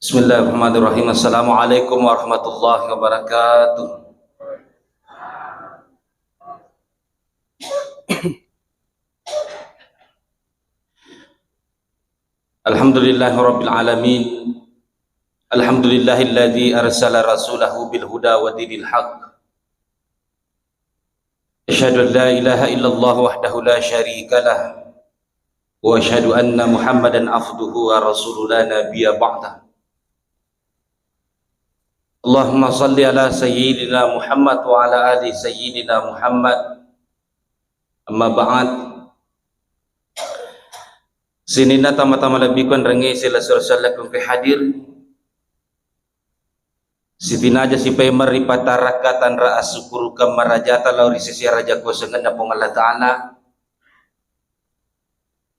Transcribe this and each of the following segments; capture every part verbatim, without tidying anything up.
Bismillahirrahmanirrahim. Assalamualaikum warahmatullahi wabarakatuh. Alhamdulillahirabbil alamin. Alhamdulillahilladzi arsala rasulahu bil huda wa dinil haq. Asyhadu an la ilaha illallah wahdahu la syarika lah. Wa asyhadu anna Muhammadan abduhu wa rasuluh la nabiyya ba'dah. Allahumma salli ala sayyidina Muhammad wa ala ali sayyidina Muhammad. Amma ba'd. Sininna tama-tama lebbiku enrengnge sila sura-sura laku engka hadir. Sitinaja sipaimeng ri patarakka tanra asukkurukeng marajata lao ri sese araja kuasangenna Puang Allah Ta'ala.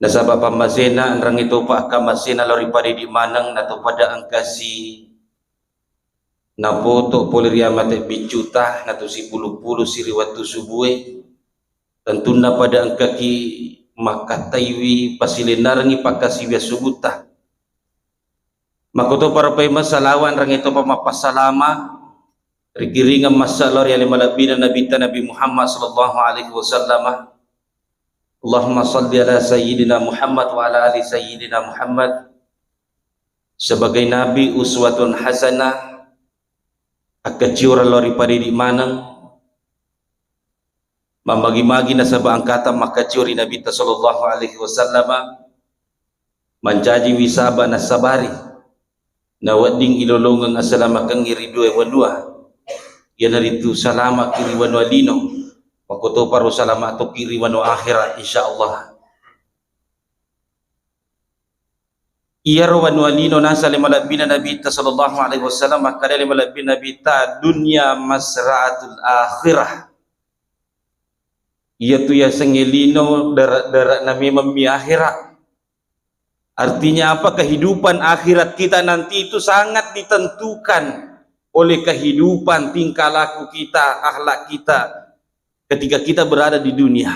Nasaba pammasena enrengnge topa akkammasena lao ri padidi maneng, natopada engkasi napoto pole ri amate biccuta, natusipulu-pulu si ri wettu subue. Tentunna pada engkaki makkattaiwi pasilennarengngi pakkasiwiang subutta. Makkotoparo paimeng salawa enrengnge topa mappassalama, rikiringeng massa lao ri ale malebbina Nabitta Nabi Muhammad sallallahu alaihi wasallama. Allahumma salli ala sayyidina Muhammad wa ala ali sayyidina Muhammad. Sebagai nabi uswatun hasanah, akkacioreng lao ri padidi maneng, mammagi-magi nasaba engkata makkacio ri Nabitta sallallahu alaihi wasallama, mancajiwi saba nassabari, nawedding ilolongeng assalamakengnge ri dua wanua, iyanaritu salamaki ri wanua lino, makkotoparo salama tokki ri wanua akhirat, insyaallah. Iyaro wanua lino nasale malebbina Nabitta sallallahu alaihi wasallam, makkeda ale malebbina Nabitta, dunya masra'atul akhirah. Iyatu yasengnge lino dere'-dere'na memeng mi akhirat. Artinya apa? Kehidupan akhirat kita nanti itu sangat ditentukan oleh kehidupan, tingkah laku kita, akhlak kita ketika kita berada di dunia.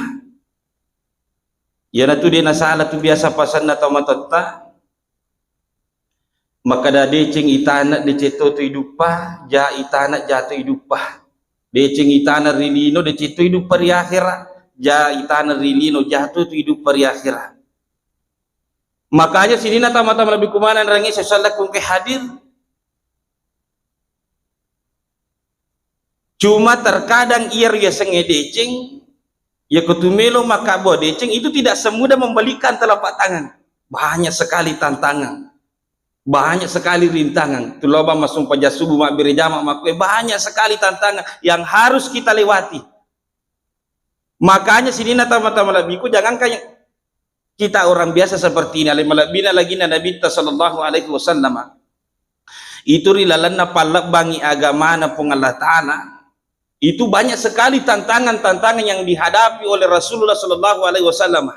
Iyanatu de' nasala tu biasa pasanna tau matotta, makkeda, deceng itana deceng to tu iduppa, ja itana ja tu iduppa. Deceng itana ri lino deceng to iduppa ri akhera, ja itana ri lino ja to tu iduppa ri akhera. Makanya sininna tama-tama lebbi kumaneng rangi sesalla kungke hadir. Cuma terkadang iyaro yasengnge deceng, iyako tu melo makkabua deceng, itu tidak semudah membalikkan telapak tangan. Banyak sekali tantangan, banyak sekali rintangan. Tuloba massumpajang subuh, mabbere jama, makkue, banyak sekali tantangan yang harus kita lewati. Makanya sininna tama-tama lebbiku, jangankan kita orang biasa seperti ini, ale malebbina lagina Nabitta sallallahu alaihi wasallam, itu ri lalenna pallebbangi agamana Puang Allah Ta'ala, itu banyak sekali tantangan-tantangan yang dihadapi oleh Rasulullah sallallahu alaihi wasallam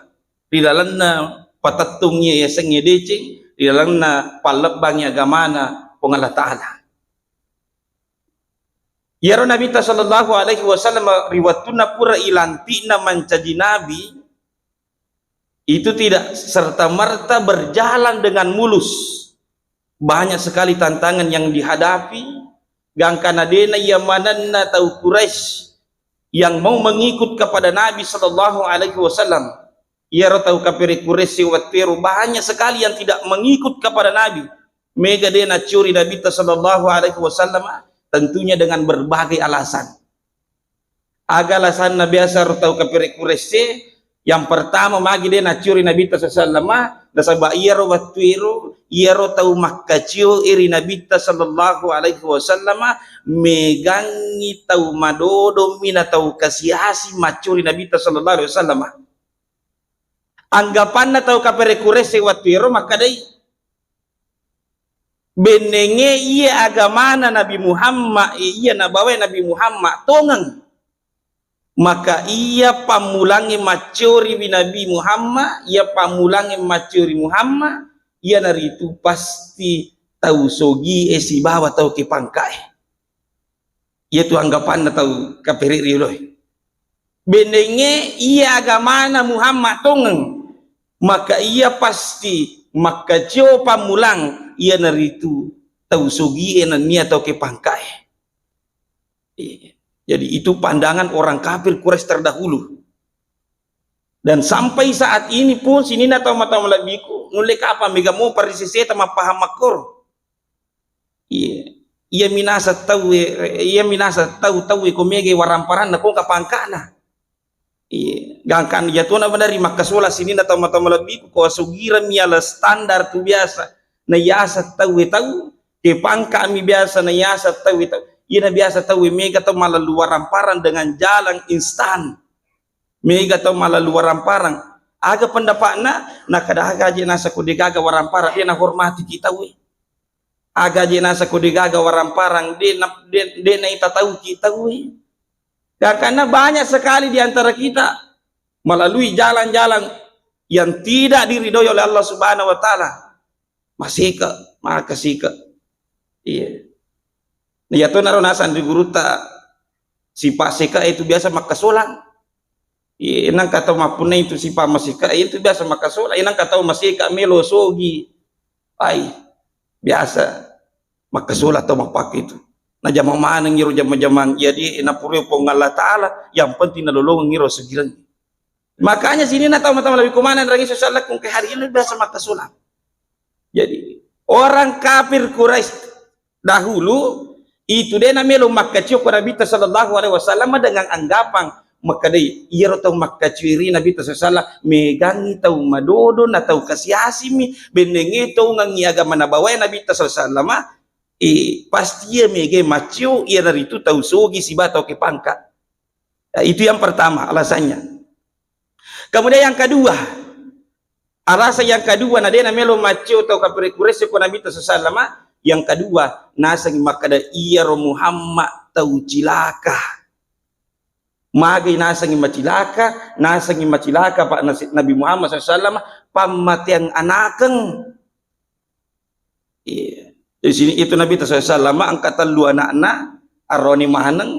ri lalenna patettungngi yasengnge deceng, ri lalenna pallebbangi agamana Puang Allah Ta'ala. Iyaro Nabitta sallallahu alaihi wasallam ri wettunna pura ilanti'na mancaji nabi, itu tidak serta-merta berjalan dengan mulus. Banyak sekali tantangan yang dihadapi, gangkana de'na iya manenna tau Quraisy yang mau mengikut kepada Nabi sallallahu alaihi wasallam. Iyaro tau kafir Quraisy wettuero banyak sekali yang tidak mengikut kepada Nabi. Mega de' naccuri Nabitta sallallahu alaihi wasallam, tentunya dengan berbagai alasan. Aga alasanna biasa ro tau kafir Quraisy? Yang pertama, magi de' naccuri Nabitta sallallahu alaihi wasallam, nasaba iyaro wettuero, iyaro tau makkacio ri Nabitta sallallahu alaihi wasallam, megangngi tau madodommi na tau kasi-asi maccuri Nabitta sallallahu alaihi wasallam. Anggapanna tau kafir Quraisy wettuero makkedai, bennenge iya agamana Nabi Muhammad, iya nabawae Nabi Muhammad tongeng. Maka iya pammulangnge maccoriwi Nabi Muhammad, iya pammulangnge maccori Muhammad, iyanaritu pasti tau sogie sibawa tau kepangkae. Iyatu anggapanna tau kafir rioloe. Bennenge iya agamana Muhammad tongeng, maka iya pasti makkacio pammulang, iyanaritu tau sugie nennia tau ke pangkae. Iya. Jadi itu pandangan orang kafir Quraisy terdahulu. Dan sampai saat ini pun sininna tau mata malebbiku, nulle kapang mega mo pariseseta mappahang makkoro. Iya. Iya minasa tau, iya minasa tau, tau ko mega waramparanna ko kapangkana. Iya, gangkan iyatona manari makkasola sininna tau mata malebbiku, ko asugireng mi ala standar tu biasa. Na yaseng tauwe tau, ke pangka mi biasa na yaseng tauwe tau. Iyana biasa tauwe mega tau malallu waramparang dengan jalan instan. Mega tau malallu waramparang. Aga pendapatna, nakada aga je nasa ko degaga waramparang, de nahormati ki tauwe. Aga je nasa ko degaga waramparang, de na, de, de naitatauki tauwe. Karena banyak sekali di antara kita melalui jalan-jalan yang tidak diridhoi oleh Allah Subhanahu wa Ta'ala. Masika, makasika. Iya. Nah, iya to naro nasang ri gurutta, sipa seka itu biasa makkasolang. Iya, nangka tau mappunnai itu sipa masika itu biasa makkasolang. Iya, nangka tau masika melo sogi. Ai, biasa makkasolang tau mappake itu. Najama maneng iro jama-jamang iya di napurui Puang Allah Ta'ala, yang penting nalolongeng iro sugireng. Makanya sininna tau mata malebbiku maneng rangi sosial lakkung ke hari ini biasa makkasolang. Jadi, orang kafir Quraisy dahulu itu de namelo makkacio ko Nabitta sallallahu alaihi wasallam dengan anggapan makkedai, iyaro tau makkacio ri Nabitta sallallahu alaihi wasallam megangi tau madodo na tau kasiasimi, bennengnge tongengi agama nabawae Nabitta sallallahu alaihi wasallam, eh, pasti iya mega maccio iyanaritu tau sogi siba tau ke pangka. Ya, itu yang pertama alasannya. Kemudian yang kedua, alasan yang kedua, na de namelo maccio tau kafir Quraisy ko Nabitta sallallahu alaihi wasallam, yang kedua, nasengi makkada iyaro Muhammad tau cilaka. Magai nasengi macilaka, nasengi macilaka Pak Nasi-, Nabi Muhammad sallallahu alaihi wasallam, pammateang anakeng. Iya. Di sini itu Nabitta sallallahu alaihi wasallam engka tellu anakna, aroni maneng,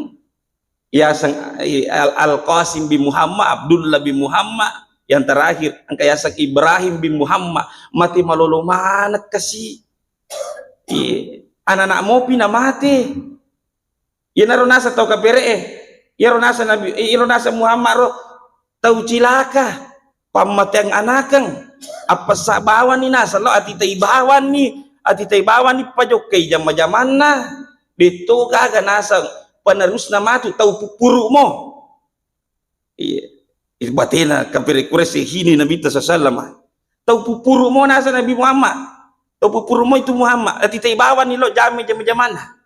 yaseng, eh, Al-, Al-Qasim bin Muhammad, Abdullah bin Muhammad, yang terakhir engka yaseng Ibrahim bin Muhammad, mate malolo maneng kasi. Iya. Anak-anak mopi na mate. Iyanaro naseng tau kapere'e, iyaro naseng Nabi, iyaro naseng Muhammad ro tau cilaka, pammateang anakeng, appessa bawanni naseng lo, atitai bawanni, atitai bawanni pajokkai jama-jamanna, detto gaga naseng penerusna matu tau puppuru'mo. Iya. Batena kafir Quraisy hini Nabitta sallallahu alaihi wasallam. Tau puppuru'mo naseng Nabi Muhammad. Tau puppuru'mo itu Muhammad. Atitai bawanni lo jama-, jama-jamanna.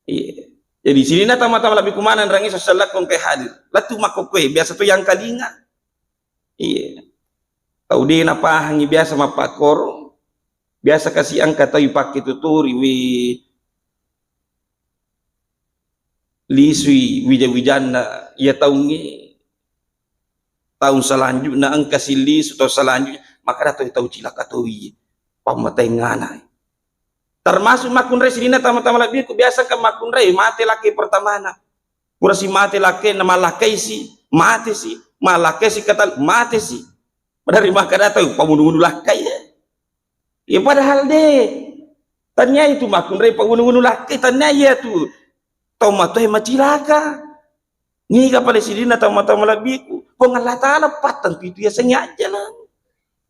Iya. Jadi sininna tau mata malebbiku maneng rangi sosial lakkung ke hadir. Lettu makkokkoe, biasa to yang kalinga. Iya. Tau de napahangi biasa mappakkoro. Biasa kasi engka tau ipakke tutori, wi, lisui wija-wijanna iya taungnge. Taung selanjutnya engka si lisu, taung selanjutnya maka datang tau cilaka tau iye. Pammateng anak. Termasuk makkunrai sininna tama-tama lebbiku, biasa kan makkunrai mate laki pertamana. Pura si mate laki na malakai si, mate si, malakai si katal, mate si. Padahal maka datang pamunu-munu lakai ya. Ya padahal de. Tania itu makkunrai pamunu-munu lakai, tania iya tu. Tau matoe macilaka. Niga pale sininna tau mata malebbiku. Puang Allah Ta'ala pattentu itu yasengnge ajjalang.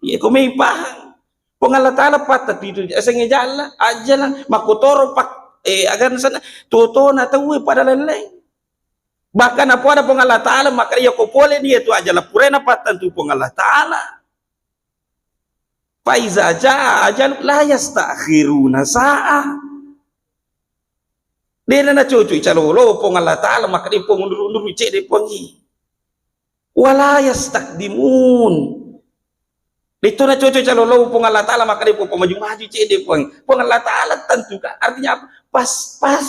Iya ko mai pahang. Puang Allah Ta'ala pattentu itu yasengnge jalla, ajjalang. Makkotoro pak, eh, agan sana. Totona tauwe pada lain-lain. Bahkan apa ada Puang Allah Ta'ala, maka iya ko pole dia tu ajjalang. Purena pattentu Puang Allah Ta'ala. Faiza jaa ajalu la yastakhiruna sa'ah. Dena nacocoi calolo Puang Allah Ta'ala, maka de Puang undur-undur cedde Puang i. Wala yastakdimun. Detto nacocoi calolo Puang Allah Ta'ala, maka de Puang pamaju-maju cedde Puang. Puang Allah Ta'ala tentukan. Artinya apa? Pas-pas.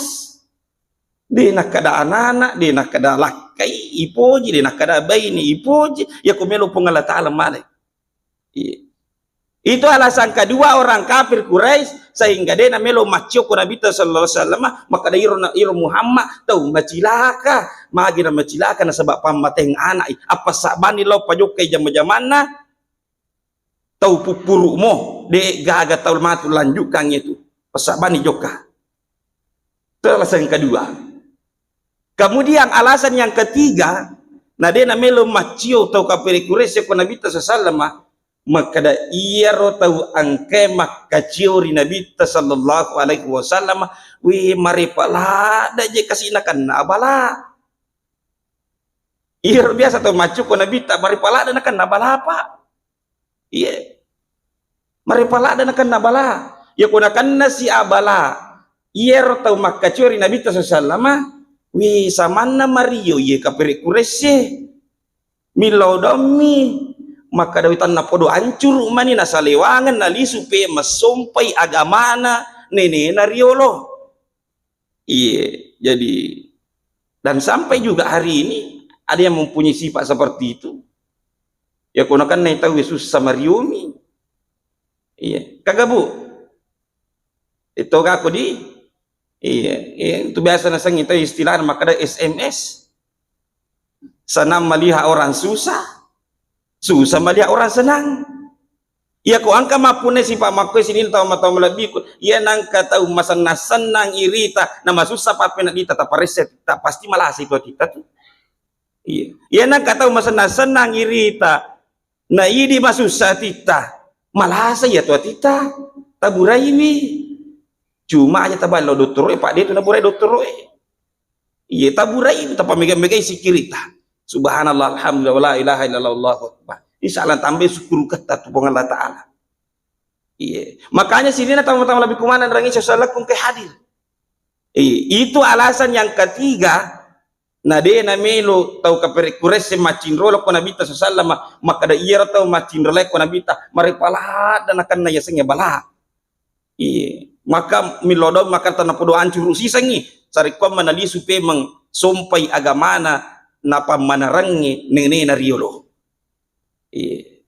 De nakkada anana, de nakkada lakkai ipoji, de nakkada baine ipoji. Ya ko melo Puang Allah Ta'ala male. Iya. Itu alasan kedua orang kafir Quraisy sehingga de namelo maccio ko Nabitta sallallahu alaihi wasallam, maka de iro, iro Muhammad tau macilaka, magi na macilaka nasaba pammateng anak i, apa sabani lao pajokkai jama-jamanna tau puppuru'mo, de gaga tau matu lanjutkan itu. Passabbanni jokka. Itu alasan yang kedua. Kemudian alasan yang ketiga, na de namelo maccio tau kapere Quraisy ko Nabitta sallallahu alaihi wasallam, makkeda iyaro tau engkae makkacio ri Nabitta sallallahu alaihi wasallam, we, marepa ladde je kasi nakenna abala. Iyaro biasa tau maccio ko Nabitta, marepa ladde nakenna abala, Pak. Iye. Marepa ladde nakenna abala. Iya ko nakenna si abala, iyaro tau makkacio ri Nabitta sallallahu alaihi wasallam, wi, samanna mario iye kapere Quraisy. Millau dommi, makkeda wi tanna podo ancuru mani nasalewangeng nalisu pe massompai agamana nenena riolo. Iye, jadi, dan sampai juga hari ini ada yang mempunyai sifat seperti itu. Ya, ko nakenna tau sussa mariomi. Iya, kaga, Bu? Itu aku di, iya, iya, itu biasa nasengi tau istilah makkeda S M S. Senang melihat orang susah, susah melihat orang senang. Iya ko engka mappunai sifat makkoe sininna tau, tau malebbiku. Iya nengka tau masenna-sennang irita, na masussa pappeneddita, taparesse, ta pasti malasa itu atitta tu. Iya. Iya nengka tau masenna-sennang irita, na idi masussa atitta, malasa iya tu atitta, taburaiwi. Cuma aja taballo dottoroe, Pak, de tu naburai dottoroe. Iya, taburai, tapamega-megai sikirita. Subhanallah, alhamdulillah, wala ilaha illallah, Allahu akbar. Insya Allah tambai syukur ketta tu Puang Allah Ta'ala. Iya. Makanya sininna tau-tau lebih kumana rangi sesuai lakung ke hadir. Iya, itu alasan yang ketiga, na de namelo tau kapere Quraisy maccinrolo ko Nabitta sallallahu alaihi wasallam, makkeda iyaro tau maccinrolo ko Nabitta, marepa ladde nakenna yasengnge bala. Iye, maka millau dong maka tanapodo ancuru sisengngi, sarekkuamma nalisu pemeng sompai agamana napammanarengngi nenena riolo. Iye.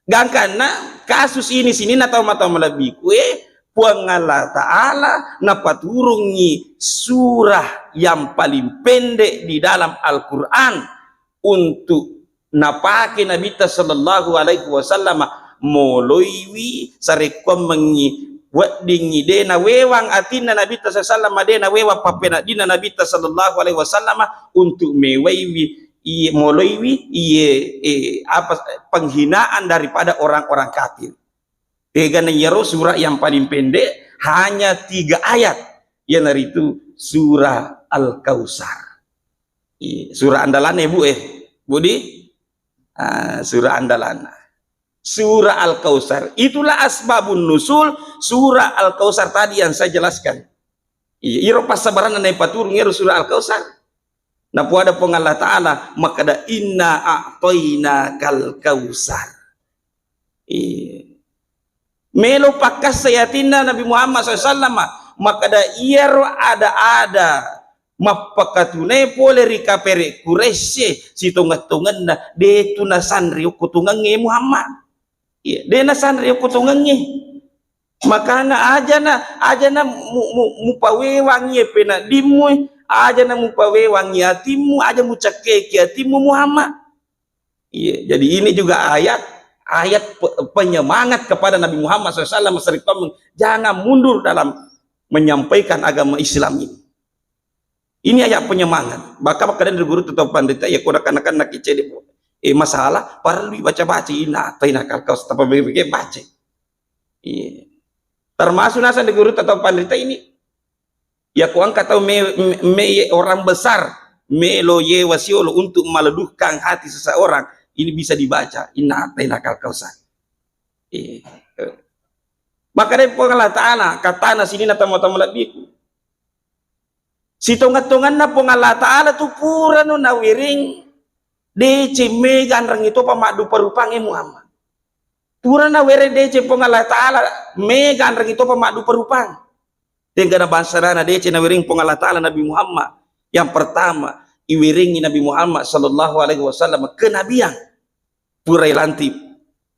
Gangkanna kasus ini sininna tau mata malebbiku, eh, Puang Allah Ta'ala napaturungi surah yang paling pendek di dalam Al-Quran untuk napake Nabitta sallallahu alaihi wasallam, moloiwi sarekkuammengngi weddingngi de nawewang atinna Nabitta sallallahu alaihi wasallam, de nawewang pappeneddinna Nabitta sallallahu alaihi wasallam untuk mewaiwi iye, moloiwi iye, eh, apa, penghinaan daripada orang-orang kafir. Tegana iyaro surah yang paling pendek, hanya tiga ayat, iyanaritu surah Al-Kautsar. Iya, surah andalanna, Bu, eh. Budi? Ah, surah andalanna. Surah Al-Kautsar. Itulah asbabun nuzul surah Al-Kautsar tadi yang saya jelaskan. Iya, iro passabaranna naipaturung iro surah Al-Kautsar. Napuada Puang Allah Ta'ala, makkeda, "Inna a'tainakal kautsar." Iya. Melo pakkassai atinna Nabi Muhammad sallallahu alaihi wasallam, makkeda iyaro ada-ada mappakatunai pole ri kapere Quraisy sitongeng-tongenna, de tu nasanri okko tongengnge Muhammad. Iya, de nasanri okko tongengnge. Makana ajana, ajana mu-, mu-, mupawewangi peneddimmu, ajana mupawewangi atimmu, aja mucakkeki atimmu Muhammad. Iya, jadi ini juga ayat, ayat pe-, penyemangat kepada Nabi Muhammad sallallahu alaihi wasallam, jangan mundur dalam menyampaikan agama Islam ini. Ini ayat penyemangat. Maka makanya dari guru tetap pandita, ya, kurang kan, kan nak cedek, eh, masalah, perlu baca-baca, ina, taina kalkau, tetap baca. Iya. Termasuk nasa di guru tetap pandita ini. Ya, ko engka tau me, me, me orang besar, melo yewa siolo untuk meleduhkan hati seseorang, ini bisa dibaca, inna a'tainakal kautsar. Iya. Maka dari Puang Allah Ta'ala, katana sininna tama-tama lebbiku. Sitonga-tonganna Puang Allah Ta'ala tu purano nawiring deceng mega anreng itopa maddupa rupangnge Muhammad. Pura nawereng deceng Puang Allah Ta'ala, mega anreng itopa maddupa rupang. Tenggana bangsana deceng nawereng Puang Allah Ta'ala Nabi Muhammad. Yang pertama, iwerengi Nabi Muhammad sallallahu alaihi wasallam kenabian. Pura ilantik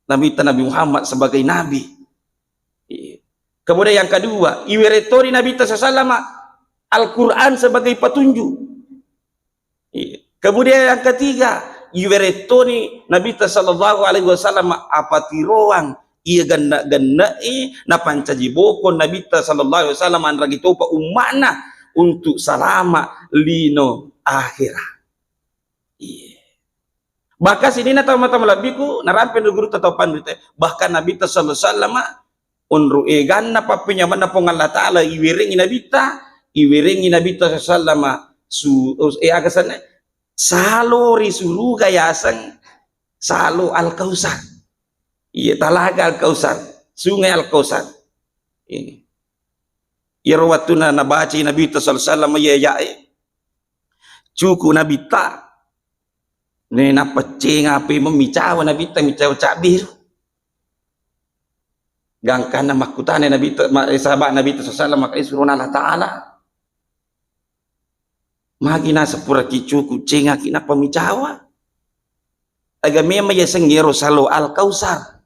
Nabitta Nabi Muhammad sebagai nabi. Iya. Kemudian yang kedua, iwereng toni Nabitta sallallahu alaihi wasallam Al-Quran sebagai petunjuk. Iya. Kemudian yang ketiga, iwerettoni Nabitta sallallahu alaihi wasallam apatiroang iya genne'-genne'e napancaji bokong Nabitta sallallahu alaihi wasallam, anragi topa umma'na untuk salama lino akhera. Iya. Bahkan sininna tau mata malebbiku, narampe gurutta tau panrita. Bahkan Nabitta sallallahu alaihi wasallam, onro eganna pappenyamenna Puang Allah Ta'ala, iwerengi Nabitta, iwerengi Nabitta sallallahu alaihi wasallam, su-, eh, aga senna? Salo ri suruga yaseng Salo Al-Kausar. Iya, Talaga Al-Kausar, Sungai Al-Kausar. Ini. Iyaro wettunna nabacai Nabitta sallallahu alaihi wasallam iya yae, cuku Nabitta, ne napaccenga ape memicawa Nabitta, micawa cabbiru. Gangkanna makkutana Nabitta, ma-, eh, sahabat Nabitta sallallahu alaihi wasallam, maka surona Allah Ta'ala. Magi naseng puraki cuku cengaki nappa micawa. Aga memang yaseng iyaro Salo Al-Kausar.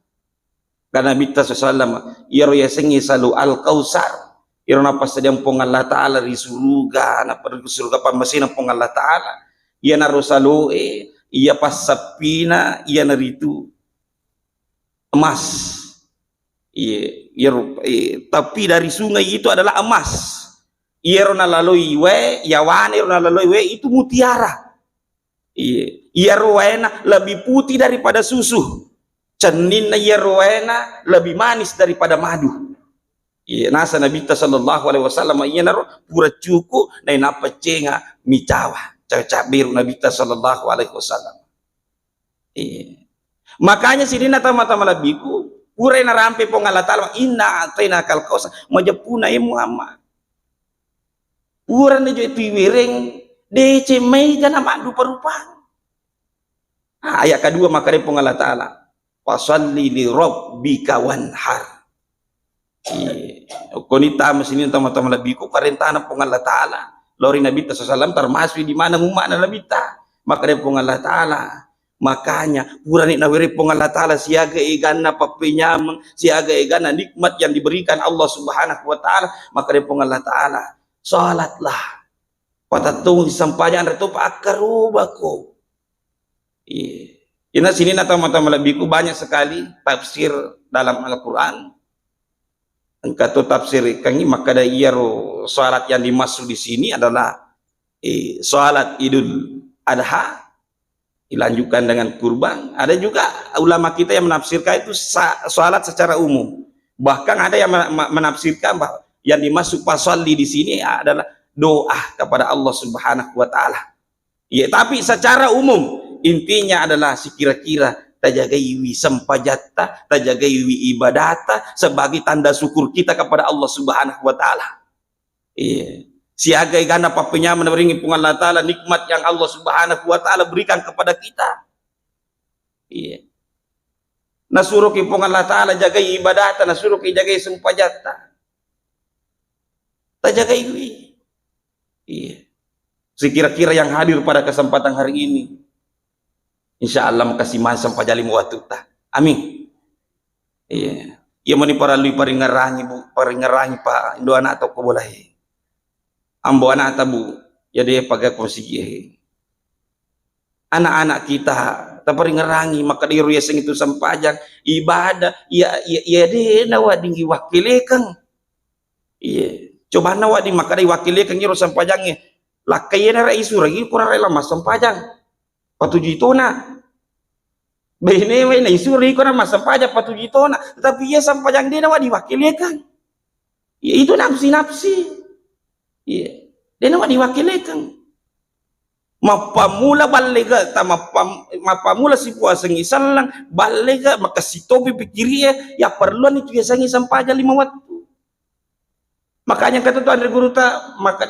Karena Nabitta sallallahu alaihi wasallam, iyaro yasengnge Salo Al-Kausar, iyaro napassadiang Puang Allah Ta'ala ri suruga, nappa ri suruga pammasena Puang Allah Ta'ala. Iyanaro saloe, iya passappina, iyanaritu emas. Iya, iyaro, eh, tapi dari sungai itu adalah emas. Iyaro nalaloi wae, yawana iyaro nalaloi wae itu mutiara. Iya. Iyaro waena lebih putih daripada susu. Cenninna iyaro waena lebih manis daripada madu. Iya, nasa Nabitta sallallahu alaihi wasallam iyanaro pura cuku nainappa cenga micawa. Cawa-cawa beru Nabitta sallallahu alaihi wasallam. Iya. Makanya sininna tau mata malebbiku, purai narampe Puang Allah Ta'ala, "Inna a'tainakal kautsar." Majeppuna e Muhammad. Purani jo tu iwereng, deceng maega na maddupa-rupang. Ah, ayat kedua makkeda Puang Allah Ta'ala, "Fasalli li rabbika wanhar." Iya. Koni tama sini tama-tama lebbiku parentana Puang Allah Ta'ala. Lao ri Nabitta sallallahu alaihi wasallam termasuk di mana umma'na Nabitta. Makkeda Puang Allah Ta'ala, makanya purani nawere Puang Allah Ta'ala siaga eganna pappenyameng, siaga eganna nikmat yang diberikan Allah Subhanahu wa Ta'ala, makkeda Puang Allah Ta'ala, salatlah. Patattung sempajang anre topa akkarobako. Iya. Ina sininna tau mata malebbiku banyak sekali tafsir dalam Al-Quran. Engka tu tafsir ikangi makkeda iyaro salat yang dimaksud di sini adalah, eh, salat Idul Adha dilanjutkan dengan kurban. Ada juga ulama kita yang menafsirkan itu sa-, salat secara umum. Bahkan ada yang mena-, ma-, menafsirkan bahwa yang dimaksud fasalli di sini adalah doa kepada Allah Subhanahu wa Ta'ala. Iya, tapi secara umum intinya adalah sikira-kira tajagaiwi sempajatta, tajagaiwi ibadata sebagai tanda syukur kita kepada Allah Subhanahu wa Ta'ala. Iya. Siaga eganna pappenyameng nawerengi Puang Allah Ta'ala, nikmat yang Allah Subhanahu wa Ta'ala berikan kepada kita. Iya. Nasuroki Puang Allah Ta'ala jagai ibadata, nasuroki jagai sempajatta. Tajagaiwi. Iya. Sekira-kira yang hadir pada kesempatan hari ini, insya Allah makasih mansang pajali muwatutta. Amin. Iya. Iya mani parallu paringerangi, Bu, paringerangi, Pak, indo anak toko bolae. Ambo anak tabu, ya deh paga konsigi. Anak-anak kita taparingerangi, maka diro yaseng itu sempajang, ibadah, ya, ya, ya deh nawadingi wakilekeng. Iya. Cobanna wedding makkeda iwakkilekeng iro sempajangnge. Lakkaiyena rai suragi kurang rai lama sempajang. Patuju itona. Bene wena isuri kurang massempajang patuju itona. Tapi iya sempajang dena wedding iwakkilekeng. Iya, itu nafsi-nafsi. Iya. Dena wedding iwakkilekeng. Mappammula ballega, ta mappam-, mappammula sipuasengngi selleng, ballega, makessitopi pikkiri'e, yapparelluanni tu yasengngi sempajang lima wettu. Makanya kata tu anre guru ta, maka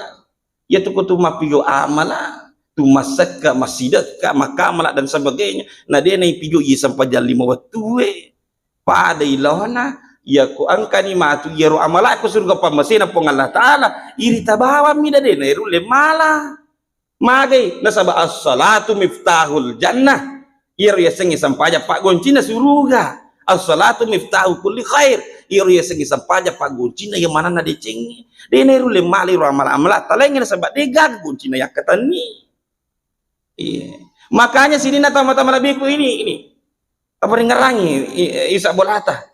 ya tu kutu mappigo amala, tu masakka, masidakka, makamala dan sebagainya. Na dena ipigo iya sempajang lima wettue. Pada ilona, iya ku engkani matu iyaro amala ku surga pammasena Puang Allah Ta'ala, irita bawammi da dena irulle mala. Magai? Nasaba as-salatu miftahul jannah. Iyaro yasengnge sempajang paggoncinna suruga. As-salatu miftahu kulli khair. Iyaro yasengnge sempajang paggoncinna iya manenna decengnge. Dena irulle mala iro amala-amala talaingnge nasaba degaga goncinna yakkatenni. Iya. Makanya sininna tau mata malebbiku ini, ini. Taparingerangi i-, isa bolata.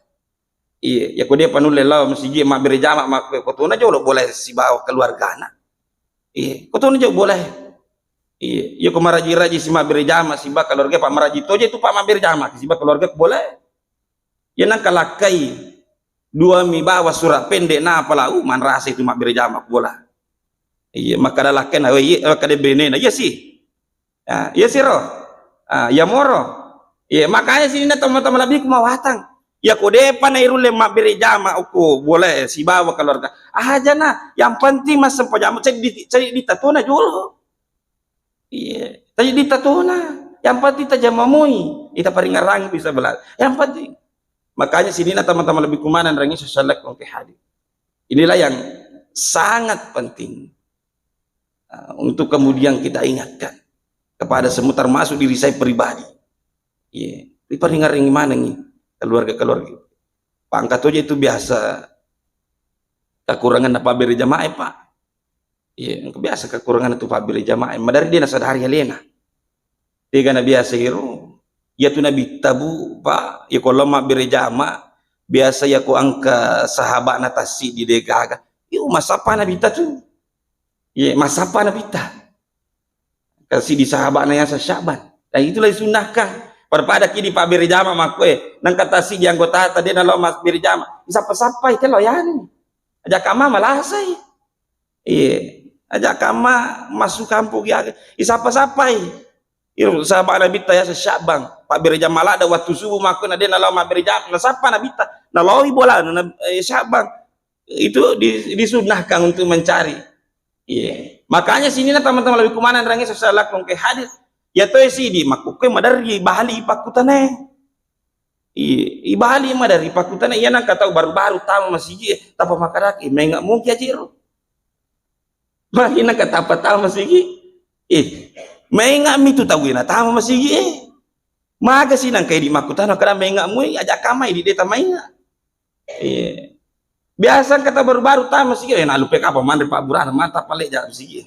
Iya, ya ko de' pa nulle lao masigi mabbere jama, ma ko tona jolo bola sibawa keluargana. Iya, ko tona jolo bola. Iya, ya ko maraji-raji si mabbere jama siba keluarga, pa maraji toje tu pa mabbere jama siba keluarga ko bola. Ya nangka lakkai dua mi bawa sura pendek na pala, uh, manrasa itu mabbere jama ko bola. Iya, makkada lakkaina, oh, iya, makkada benena, iya si. Ah, iya siro. Ah, iya moro. Iya, makanya sininna tomatoa malebbiku mawatang. Ya ko de'pa nairulle mabbere jama okko bola sibawa keluarga. Aja na, yang penting massempajang, ceddi, ceddi tatona jolo. Iya, ceddi tatona. Yang penting tajamamoi, ita paringerang bisa bela. Yang penting. Makanya sininna tomatoa malebbiku maneng rangi sosial ke hadir. Inilah yang sangat penting. Ah, untuk kemudian kita ingatkan kepada semua, termasuk diri saya pribadi. Iya, riparingarengi manengi keluarga-keluarga. Pangkat aja itu biasa kekurangan apa beri jamaah, Pak. Iya, engka biasa kekurangan itu pabbere jamaah. Madari de' nasadari alena. Tega na biasa iro. Iya tu nabitta bu, Pak, iya ko lao mabbere jama, biasa iya ko engka sahaba'na tassiddi de' gaga. Iyo, massappa nabitta tu. Iya, massappa nabitta. Tassiddi sahaba'na yaseng Sya'ban. Dan itulah disunnahkan. Pada-pada ki di pabbere jama makkoe. Nangka tassiddi anggotata de' nalao mabbere jama. Isappa-sappai, telo yani. Aja kama malasai. Iya. Aja kama massu kampogi aga. Isappa-sappai. Iro sahabat Nabitta yaseng Sya'ban. Pabbere jama ladde' wattu subuh makko na de' nalao mabbere jama. Nasappa Nabitta. Nalaoi bolana na, eh, Sya'ban. Itu di-, disunnahkan untuk mencari. Iya. Makanya sininna tomatoa malebbiku maneng rangi sosial ke hadir. Ya toe sidi makkukkue maderri bahali pakkutanae. Iya, ibali maderri pakkutana, iya nangka tau baru-baru tama masigi e, tappa makkedaki, "Maenga' muki aje ro." Magi nangka tappa tama masigi, eh, maenga' mi tu tau e natama masigi e. Maga si nangka idi makkutana, kada maenga' mui, aja' kamma idi de' tamaenga'. Iya. Biasa engka tau baru-baru tama masigi, eh, nalupai kapang manre pabburana, mata pale ja masigi.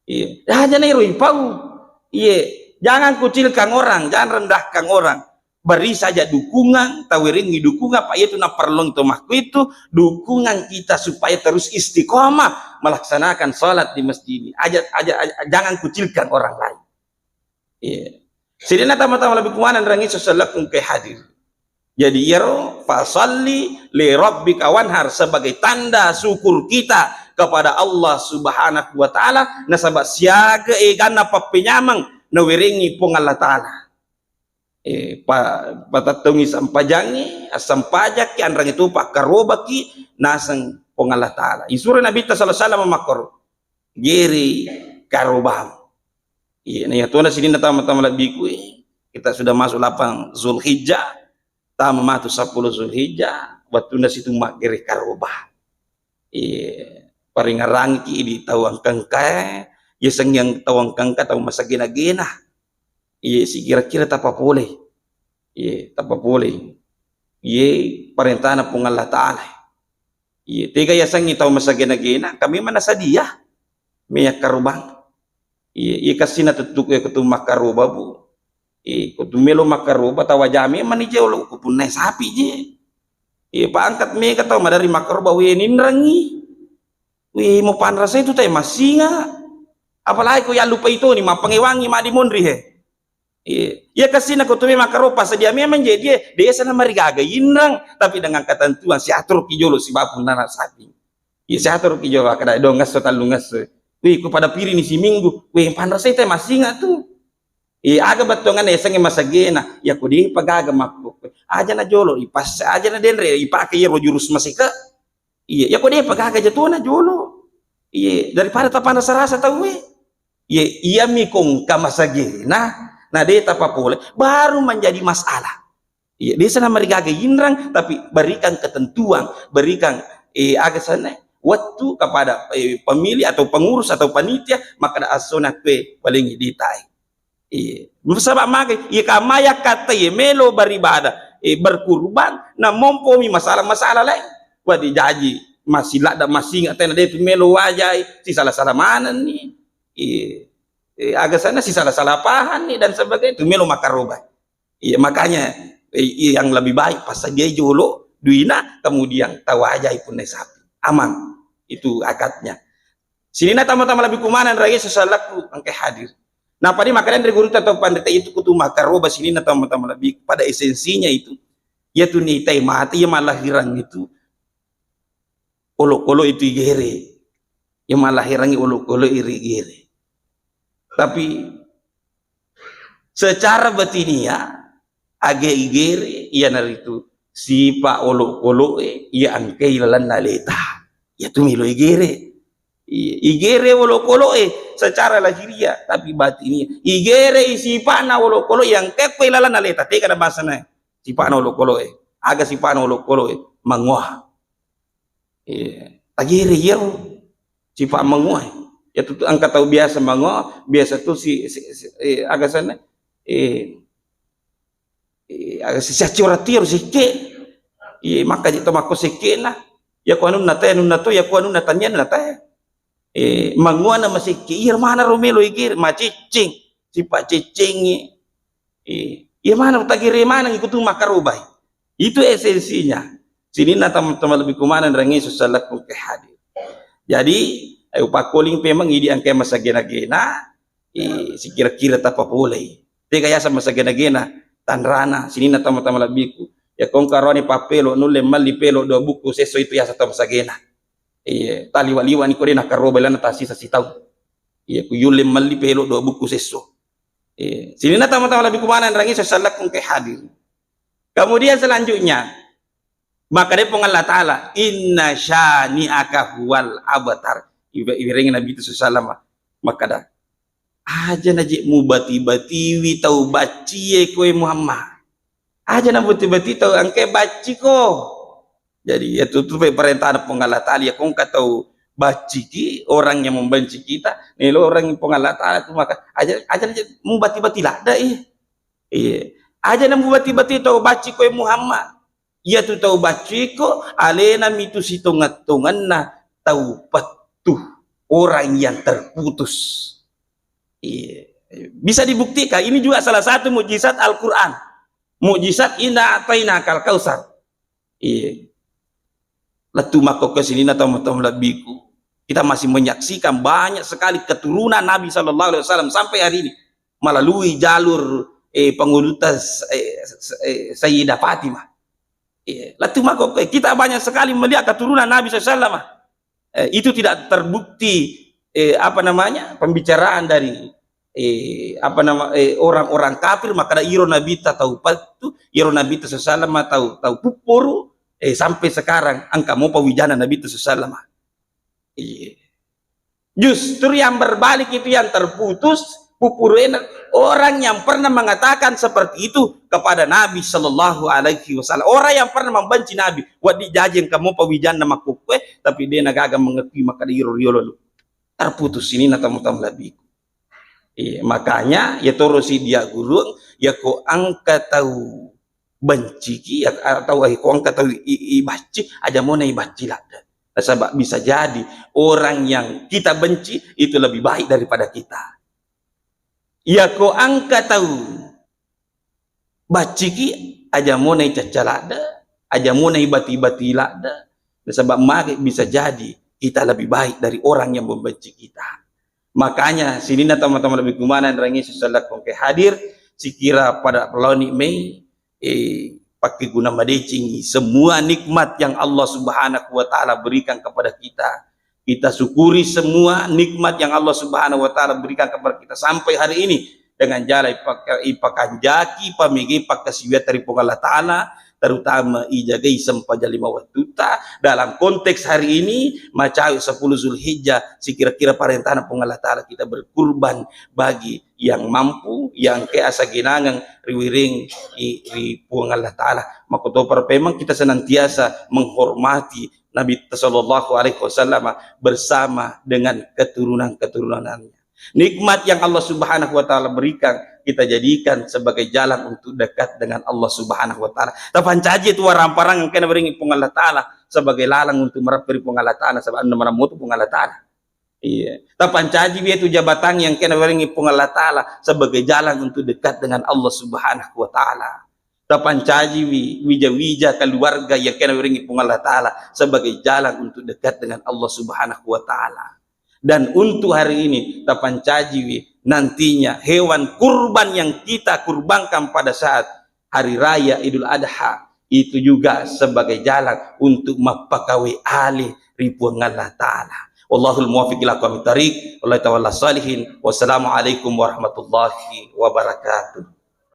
Iya. Aja' na ero ipau. Iya. Jangan kucilkan orang, jangan rendahkan orang. Beri saja dukungan, tawerengngi dukungan, apa iyatu naparelluang to makkuitu, dukungan kita supaya terus istiqomah melaksanakan salat di masjid ini. Aja, aja, aja, jangan kucilkan orang lain. Iya. Sininna tomatoa malebbiku maneng rangi sosial ke hadir. Jadi iyaro fasalli li rabbika wanhar sebagai tanda syukur kita kepada Allah Subhanahu wa Ta'ala, nasaba siaga eganna pappenyameng nawerengngi Puang Allah Ta'ala. Eh, pa-, patettongi sempajangnge, assempajakki, anrangnge tu pakkarobaki naseng Puang Allah Ta'ala. Isuro Nabitta sallallahu alaihi wasallam makkoro, "Gere karobang." Iya, na iyatona sininna tomatoa malebbiku, eh, kita sudah masuk lapan Zulhijjah, tama matu seppulo Zulhijjah, wattunna situ maggere karoba. Iya, paringerangki idi tau engka-engkae, iya sengngi tau engka-engka tau masagena-gena. Iya, sikira-kira tappa pole. Iya, tappa pole. Iya, parentana Puang Allah Ta'ala. Iya, tega yasengngi tau masagena-gena, kami mana sadia. Meya karobang. Iya, iya kassina tuttuku iya kutu makkaroba, Bu. Iya, kutu melo makkaroba, tawajame mani jolo, kupunnai sapi je. Iya, paangkat mega tau madari makkaroba, we ninrangi. We, mo panrasa itu tai massinga. Apalagi ko yallupai toni, mappangewangi madi monri he. Iya. Iya kassina ko tu memang karopa sedia memang je dia desa na marigaga inrang, tapi dengan ketentuan siatur ki jolo sibabu nana sapi. Iya siatur ki jolo kada dong ngasso tallu ngasso. Wih, ku pada piri ni siminggu. Wih, panrasa itu massinga tu. Iya, aga bettuanna yasengnge masagena. Iya, ko de pagaga makko. Aja na jolo, ipas aja na denre, ipake iyaro jurus maseka. Iya, iya ko de pagaga jatona jolo. Iya, daripada tapanrasa-rasa tauwe. Iya, iya mi ko engka masagena, na de tapapole, baru menjadi masalah. Iya, desa na marigaga inrang, tapi berikan ketentuan, berikan, eh, aga sana, waktu kepada, eh, pemilik atau pengurus atau panitia, makkada assona kue paling ditai. Iya. Nasaba mage, iya kamma yakkatta iya melo beribadah, eh, berkurban, namompomi masalah-masalah lain. Wadi jaji, masih ladda massinga tena de tu melo wajai, sisala-sala manenni. Iya. Eh, aga sana sisala-sala pahanni dan sebagainya, tu melo makaroba. Iya, makanya, eh, iya, yang lebih baik passadia jolo, duina, kemudian tawajai punnai sapi. Aman. Itu akadnya. Sininna tama-tama lebbi kumaneng ragi sesalaku engke hadir. Napani makanya dari guru atau pandita itu kutu makaroba sininna tama-tama lebbi pada esensinya itu. Ya tu nitai mati ya malahirang itu. Olok-olok itu igere. Ya malahirangi olok-olok iri igere. Tapi secara batinia, age igere, iyanaritu sipa olok-olok e, iya engkai lalenna leta. Ya tu melo igere. I-, igere olok-olok e secara lahiriah, tapi batinia. Igere i sipana olok-olok yang kekko lalenna leta. Tega na bahasana sipana olok-olok e. Aga sipana olok-olok e. Mangoa. Iya. Tagere iyaro. Sipa mangoa. Ya tu, tu engka tau biasa mangoa, biasa tu si, si, si eh, aga sana, eh, eh, aga si siaccio ratiro sikke. Iya, maka jito makko sikke na. Ya ko anunna te, anunna to, ya ko anunna tania na te. Eh, mangoa na masikke, iya mana ro melo igir, maciccing, sipa ciccingi. Eh, iya mana tagere maneng ikutu makarobai. Itu esensinya. Sininna teman-teman lebih kumaneng rangi sesalaku ke hadir. Jadi, ayo pakoling pemang idi angkai masagena-gena, eh, sikira-kira tapapolei. Tega yasa masagena-gena, tanrana, sininna teman-teman lebihku. Ya kong karoni papelo, nulle malli pelo, dua buku, sesso itu yasa tau masagena. Iya, taliwa-liwa ni kode nakaroba ilana tasisa sitau. Iya, kuyulle malli pelo, dua buku, sesso. Eh, sininna tama-tama lebih kumaneng rangi sesalaku ke hadir. Kemudian selanjutnya, maka dia Puang Allah Ta'ala, "Inna syani'aka huwal abtar." Ibe-, iberengi Nabi itu sessalama. Maka dah, aja naji mubati-batiwi tau baccie koe Muhammad. Aja nabati-bati tau engke bacci ko. Jadi, ya tutup perintah Puang Allah Ta'ala, ya kongka tau bacciki, orang yang membenci kita, nelo orang Puang Allah Ta'ala tu maka aja, aja naji mubati-bati ladda, iya. Iya. Aja na mubati-bati tau bacci koe Muhammad. Iya tu tau bacciko, alena mitu sitonget-tongenna tau pettu, orang yang terputus. Iya. Bisa dibuktikan, ini juga salah satu mukjizat Al-Quran. Mukjizat inna a'tainakal kautsar. Iya. Lettu makkokko sininna tau-tau lebbiku. Kita masih menyaksikan banyak sekali keturunan Nabi Sallallahu Alaihi Wasallam sampai hari ini melalui jalur, eh, pengulutan, eh, eh, Sayyidah Fatimah. Iya. Lettu makkokko kita banyak sekali melihat keturunan Nabi Sallallahu Alaihi Wasallam. Eh, itu tidak terbukti, eh, apa namanya, pembicaraan dari, eh, apa nama, eh, orang-orang kafir, maka ada iro Nabi ta tau pattu, iro Nabi ta sessalama tau, tau puppuru, eh, sampai sekarang engka mopa wijana Nabi ta sessalama. Iya. Justru yang berbalik itu yang terputus, pupurena orang yang pernah mengatakan seperti itu kepada Nabi Sallallahu Alaihi Wasallam. Orang yang pernah membenci Nabi, waddi jaji engka mopa wijanna makkukue, tapi dia nagaga mengakui maka iro riolo terputus ini na tamu-tamu lebbiku. Iya, makanya ya toro si dia gurung, ya ko engka tau benciki, ya, atau, eh, ko engka tau i, i, ibacci, aja mona ibacci ladde. Nasaba bisa jadi orang yang kita benci itu lebih baik daripada kita. Ya ko engka tau bacciki, aja mona icacca ladde, aja mona ibati-bati ladde. Nasaba magi bisa jadi kita lebih baik dari orang yang membenci kita. Makanya sininna teman-teman lebih kumana rangi sesalakko ke hadir, sikira pada laoni mei, eh, pakkeguna madecengi semua nikmat yang Allah Subhanahu wa Ta'ala berikan kepada kita. Kita syukuri semua nikmat yang Allah Subhanahu wa Ta'ala berikan kepada kita sampai hari ini dengan jalan ipaka-, ipakanjaki pamege pakkasiwiatta ri Puang Allah Ta'ala, terutama ijagai sempajang lima wattutta. Dalam konteks hari ini, macawe sepuluh Zulhijjah, sikira-kira parentana Puang Allah Ta'ala kita berkurban bagi yang mampu, yang ke asagenangeng riwiring i, ri Puang Allah Ta'ala. Makkotoparo pemang kita senantiasa menghormati Nabi Sallallahu Alaihi Wasallam bersama dengan keturunan-keturunannya. Nikmat yang Allah Subhanahu wa Ta'ala berikan, kita jadikan sebagai jalan untuk dekat dengan Allah Subhanahu wa Ta'ala. Tapancaji tu waramparang engkana beringi Puang Allah Ta'ala sebagai lalang untuk merapi Puang Allah Ta'ala, sebab anda meramutu Puang Allah Ta'ala. Iya. Tapancaji tu jabatan yang kena beringi Puang Allah Ta'ala sebagai jalan untuk dekat dengan Allah Subhanahu wa Ta'ala. tapancajiwi wija-wija keluarga yang kena wiringi Puang Allah Ta'ala sebagai jalan untuk dekat dengan Allah Subhanahu wa Ta'ala. Dan untuk hari ini, tapancajiwi nantinya hewan kurban yang kita kurbankan pada saat hari raya Idul Adha, itu juga sebagai jalan untuk mappakawe alih ri Puang Allah Ta'ala. Wallahul muwaffiq ila aqwamit thariq, wallahu ta'ala salihin. Wassalamualaikum warahmatullahi wabarakatuh.